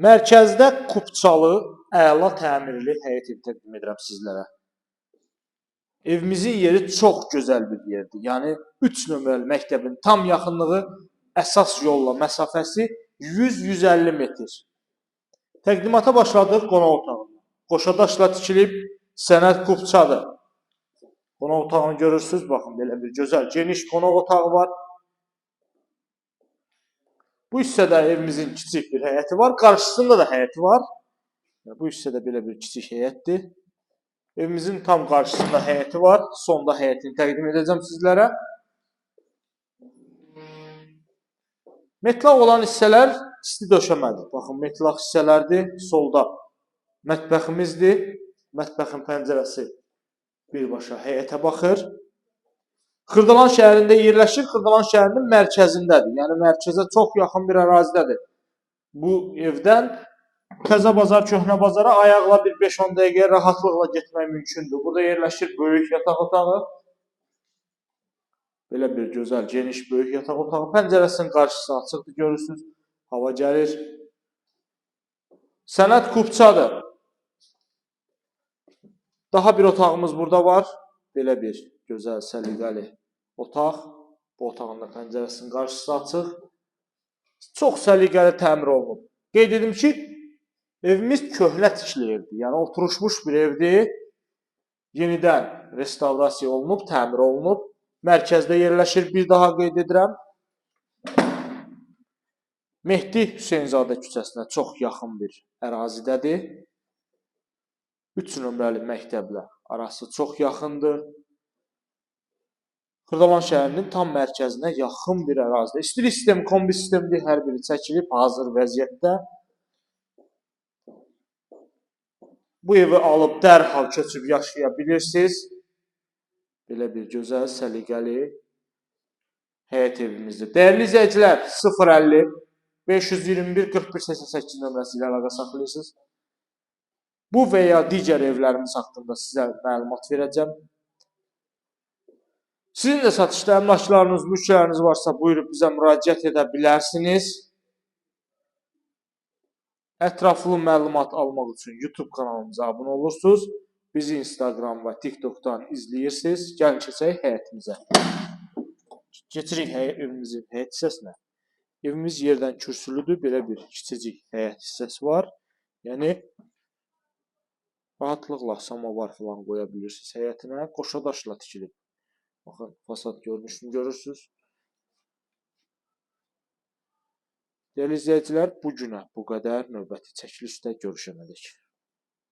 Mərkəzdə kupçalı, əla təmirli həyət evi təqdim edirəm sizlərə. Evimizin yeri çox gözəl bir yerdir. Yəni 3 nömrəli məktəbin tam yaxınlığı, əsas yolla məsafəsi 100-150 metr. Təqdimata başladıq qonaq otağından. Qoşa daşla tikilib, sənəd kupçadır. Qonaq otağını görürsünüz, baxın belə bir gözəl, geniş qonaq otağı var. Bu hissədə evimizin kiçik bir həyəti var. Qarşısında da həyəti var. Bu hissədə belə bir kiçik həyətdir. Evimizin tam qarşısında həyəti var. Sonda həyətini təqdim edəcəm sizlərə. Metlaq olan hissələr isti döşəmədir. Baxın, metlaq hissələrdir. Solda mətbəximizdir. Mətbəxin pəncərəsi birbaşa həyətə baxır. Xırdalan şəhərində yerləşir. Xırdalan şəhərinin mərkəzindədir. Yəni mərkəzə çox yaxın bir ərazidədir. Bu evdən Təzə bazar, Köhnə bazara ayaqla bir 5-10 dəqiqəyə rahatlıqla getmək mümkündür. Burada yerləşir böyük yataq otağı. Belə bir gözəl, geniş, böyük yataq otağı. Pəncərəsinin qarşısı açıqdır, görürsünüz. Hava gəlir. Sənəd kupçadır. Daha bir otağımız burada var. Belə bir gözəl, səliqəli otaq. Bu otağın da pəncərəsinin qarşısı açıq. Çox səliqəli təmir olunub. Qeyd edim ki, evimiz köhnə tikili evdir. Yəni oturuşmuş bir evdir. Yenidən restavrasiya olunub, təmir olunub. Mərkəzdə yerləşir, bir daha qeyd edirəm. Mehdi Hüseynzadə küçəsinə çox yaxın bir ərazidədir. 3 nömrəli məktəblə arası çox yaxındır. Xırdalan şəhərinin tam mərkəzinə yaxın bir ərazidə. İstilik sistemi, kombi sistemidir, hər biri çəkilib, hazır vəziyyətdə. Bu evi alıb dərhal köçüb yaşaya bilirsiniz. Belə bir gözəl, səliqəli həyət evimizdir. Dəyərli izləyicilər, 050 521 41 88 nömrəsi ilə əlaqə saxlayırsınız. Bu və ya digər evlərimiz haqqında sizə məlumat verəcəm. Sizin də satışda əmlaklarınız, mülkləriniz varsa buyurub bizə müraciət edə bilərsiniz. Ətraflı məlumat almaq üçün YouTube kanalımıza abunə olursunuz. Bizi Instagram və TikTok'dan izləyirsiniz. Gəlin keçək həyətimizə. Keçirik evimizin həyət hissəsinə. Evimiz yerdən kürsülüdür. Belə bir kiçicik həyət hissəsi var. Yəni rahatlıqla samovar falan qoya bilirsiniz həyətinə. Qoşa daşla tikilib. Baxın, fasad görünüşünü görürsünüz. Dəyərli izləyicilər, bu günə bu qədər. Növbəti çəkilişdə görüşənədək.